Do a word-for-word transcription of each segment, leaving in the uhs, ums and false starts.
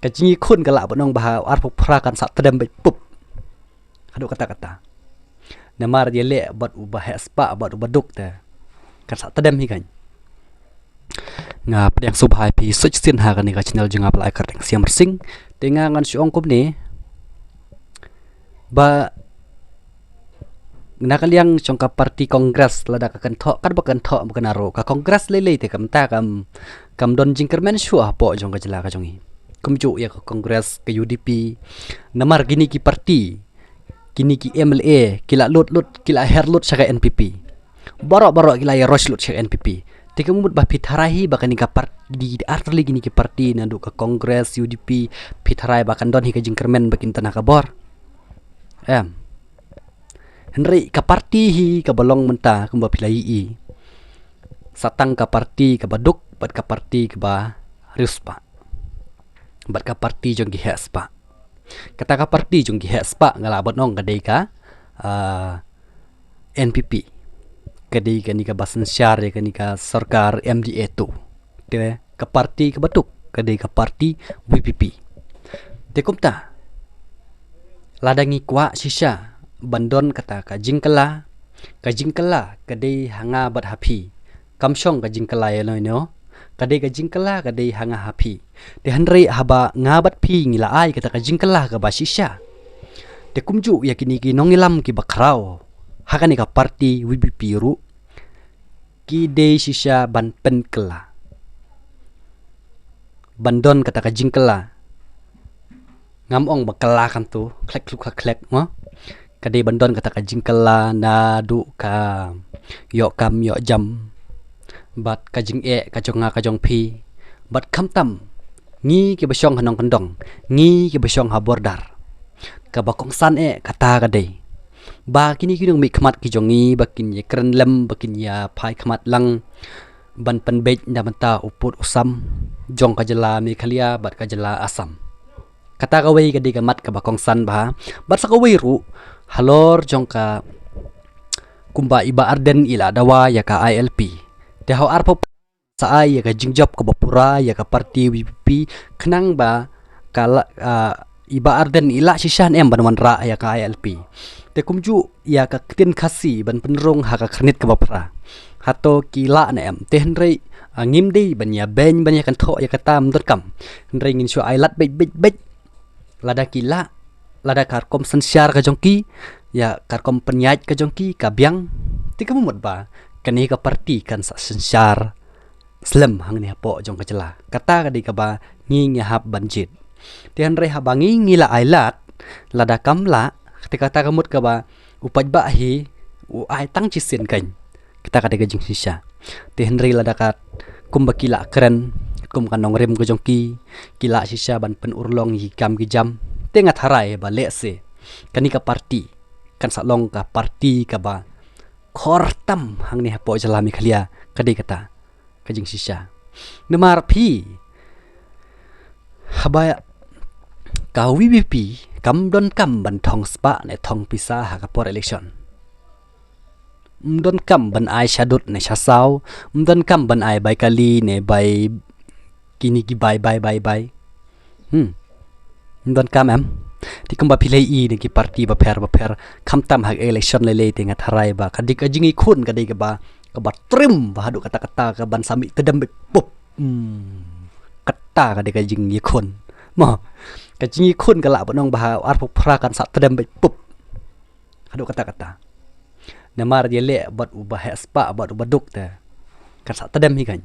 Ka jingïakhun ka lah ban ong ba ha u arphew phra kan sa tdem beit pup. Haduh katta katta. Namar ïaleh bad uba heh spah bad uba duk te kan sa tdem hi kan. Nga pdiang sngewbha ïa phi shisien ha kane ka channel jong nga ba la ai kyrteng Siam Marsing. Te nga ngan shu ong kumne ba na ka liang jong ka party Congress, lada ka kynthoh, katba kynthoh ba ka na ruh ka Congress lei lei te kam ta kam, kam don jingkyrmen shuh hapoh jong ka jylla ka jong ngi. Kumjuh ïa ka Congress, ka U D P. Namar kine ki party, kine ki M L A ki la lut lut, ki la her lut sha ka N P P. Baroh baroh ki la ïaroh lut sha ka N P P. Te ka mut ba phi tharai hi ba kane ka party, artylli kine ki party naduh ka Congress, U D P, phi tharai ba kan don hi ka jingkyrmen ba kin tnat ka bor? Em. Hynrei ka party hi kaba long mynta kumba phi la ïohi, sa tang ka party kaba duk bad ka party kaba riewspah bad ka party jong ki heh spah. Kata ka party jong ki heh spah nga lah ban ong ka dei ka, ah, N P P. Ka dei kane kaba synshar ïa kane ka sorkar M D A two. Te ka party kaba duk ka dei ka party V P P. Te kumta, lada ngi kwah shisha ban don kata ka jingkylla, ka jingkylla ka dei ha nga bad ha phi. Kam shong ka jingkylla ïano ïano, ka dei ka jingkylla ka dei ha nga ha phi. Te hynrei haba nga bad phi ngi la ai kata ka jingkylla kaba shisha, te kumjuh ïa kine ki nongïalam kiba khraw ha kane ka party V P P ruh ki dei shisha ban pynkylla, ban don kata ka jingkylla. Ngam ong ba kylla kan tu khlek khluk ha khlek mo. Ka dei ban don kata ka jingkylla naduh ka ïoh kam ïoh jam bad ka jingeh ka jong nga ka jong phi. Bad khamtam ngi kiba shong ha nongkyndong, ngi kiba shong ha border, kaba kongsan eh kata ka dei ba kine ki nongmihkhmat ki jong ngi ba kin ïakren lem, ba kin ïaphai khmat lang ban pynbeit na bynta u pud u sam jong ka jylla Meghalaya bad ka jylla Assam. Kata kawei ka dei ka mat kaba kongsan bha. Bad sa kawei ruh, halor jong ka, kumba i Bah Ardent i la dawa ïa ka I L P, te ha u arphew sa ai ïa ka jingjop kaba pura ïa ka party V P P, khnang ba ka la, ah, i Bah Ardent i lah shisha ne em ban wanrah ïa ka I L P. Te kumjuh ïa ka ktien Khasi ban pynrung ha ka khyrnit kaba phra, hato ki lah ne em? Te hynrei, ah, ngim dei ban ïa beiñ ban ïa kynthoh ïa kata, ym donkam. Hynrei ngin shu ai lad beit beit beit. Lada ki lah, lada ka rukom synshar ka jong ki, ïa ka rukom pynïaid ka jong ki ka biang, te ka mut ba kane ka party kan sa synshar slem hangne hapoh jong ka jylla. Kata ka dei kaba ngi ngi hap ban jied. Te hynrei haba ngi ngi la ai lad, lada kam lah, te kata ka mut kaba u paidbah hi u ai tang shisien kan. Kata ka dei ka jingshisha. Te hynrei lada ka, kumba ki la kren, kum ka nongrim ka jong ki, ki lah shisha ban pynurlong ïa ki kam ki jam, te nga tharai ba lehse kane ka party kan sa long ka party kaba khor tam hangne hapoh jylla Meghalaya. Ka dei kata ka jingshisha. Namar phi, haba ka V P P kam donkam ban thong spah ne thong pisa ha ka por election. Ym donkam ban ai shadut ne shasaw, ym donkam ban ai bai kali ne bai kine ki bai bai bai bai. Hmm. Ym donkam em. Te kumba phi la ïohi ne ki party bapher bapher, khamtam ha ka election lei lei, te nga tharai ba ka dei ka jingïakhun ka dei kaba, kaba trim bha haduh katta katta, ka ban sa mih tdem beit pup. Hmm. Kata ka dei ka jingïakhun. Mo. Ka jingïakhun ka lah ban ong ba ha u arphew phra kan sa tdem beit pup. Haduh katta katta. Namar ïaleh bad uba heh spah bad uba duk te kan sa tdem hi kan.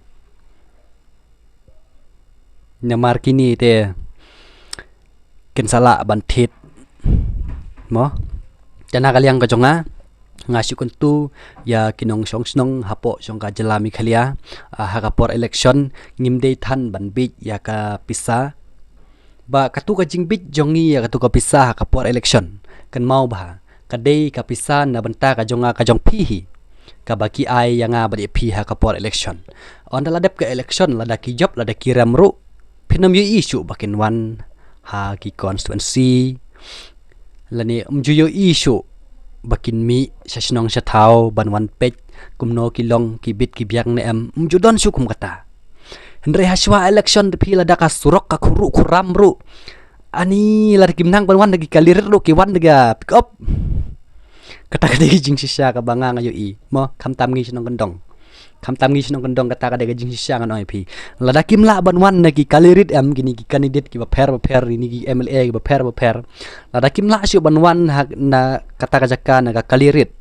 Namar kine te kin sa lah ban thied. Mo. Te na ka liang ka jong nga, nga shu kyntu ïa ki nongshong shnong hapoh jong ka jylla Meghalaya, ah, ha ka por election ngim dei than ban bieit ïa ka pisa. Ba katu ka jingbieit jong ngi ïa katu ka pisa ha ka por election, kynmaw bha, ka dei ka pisa na bynta ka jong nga ka jong phi hi, kaba ki ai ïa nga bad ïa phi ha ka por election. Ynda la dep ka election, lada ki jop lada ki rem ruh, phin ym ïohi shuh ba kin wan ha ki constituency, lane ym ju ïohi shuh ba kin mih sha shnong sha thaw ban wan peit kumno ki long, ki bit ki biang ne em, ym ju don shuh kum kata. Hynrei ha shuwa election da phi lada ka surok ka khuruh khuram ruh, ani lada kim nang ban wan da ki kali rit ruh, ki wan da ka pick up. Kata ka dei ka jingshisha kaba nga nga ïohi mo, khamtam ngi shnong kyndong. Khamtam ngi shnong kyndong, kata ka dei ka jingshisha ngan ong ïa phi. Lada kim lah ban wan na ki kali rit, em, kine ki candidate kiba pher ba pher, kine ki M L A kiba pher ba pher, lada kim lah shuh ban wan ha, na kata ka jaka na ka kali rit,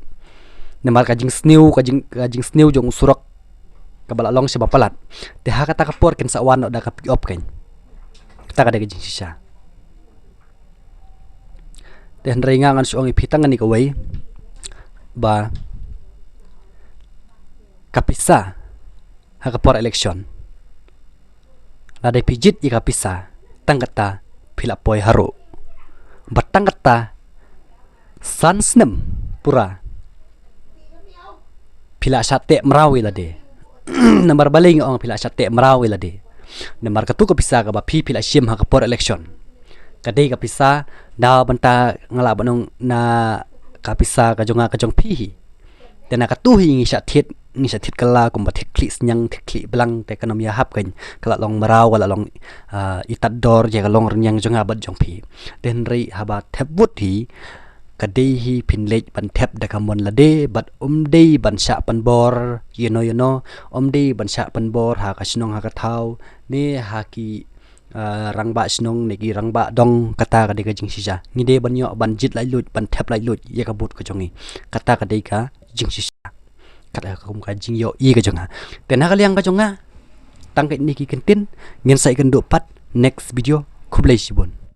namar ka jingsniew, ka jing, ka jingsniew jong u surok kaba la long shaba palat, te ha kata ka por kin sa wan noh da ka pick up kan. Kata ka dei ka jingshisha. Te hynrei nga ngan shu ong ïa phi tang kane kawei, ba ka pisa ha ka por election, lada phi jied ïa ka pisa, tang kata phi la poi haruh. Bad tang kata san snem pura phi la shah teh mraw ïa lade. Namar balei nga ong phi la shah teh mraw ïa lade? Namar katu ka pisa kaba phi, phi la shim ha ka por election, ka dei ka pisa, na bynta, nga lah ban ong, na ka pisa ka jong nga ka jong phi hi. Te na katu hi ngi shah thied, ngi shah thied kylla kumba thied khlieh synñiang, thied khlieh blang, te kan ym ïahap kan, ka la long mraw, ka la long, ah, i tad dor ïa ka longrynñiang jong nga bad jong phi. Te hynrei haba thep vote hi, ka dei hi phin leit ban thep da ka mon lade, bad ym dei ban shah pynbor ïano ïano, ym dei ban shah pynbor ha ka shnong ha ka thaw, ne ha ki, ah, rangbah shnong ne ki rangbah dong. Kata ka dei ka jingshisha. Ngi dei ban ïoh ban jied laitluid, ban thep laitluid ïa ka vote ka jong ngi. Kata ka dei ka jingshisha. Kata ka kum ka jingïohi ka jong nga. Te na ka liang ka jong nga, tang kane ki kyntien, ngin sa ïakynduh pat next video. Khublei shibun.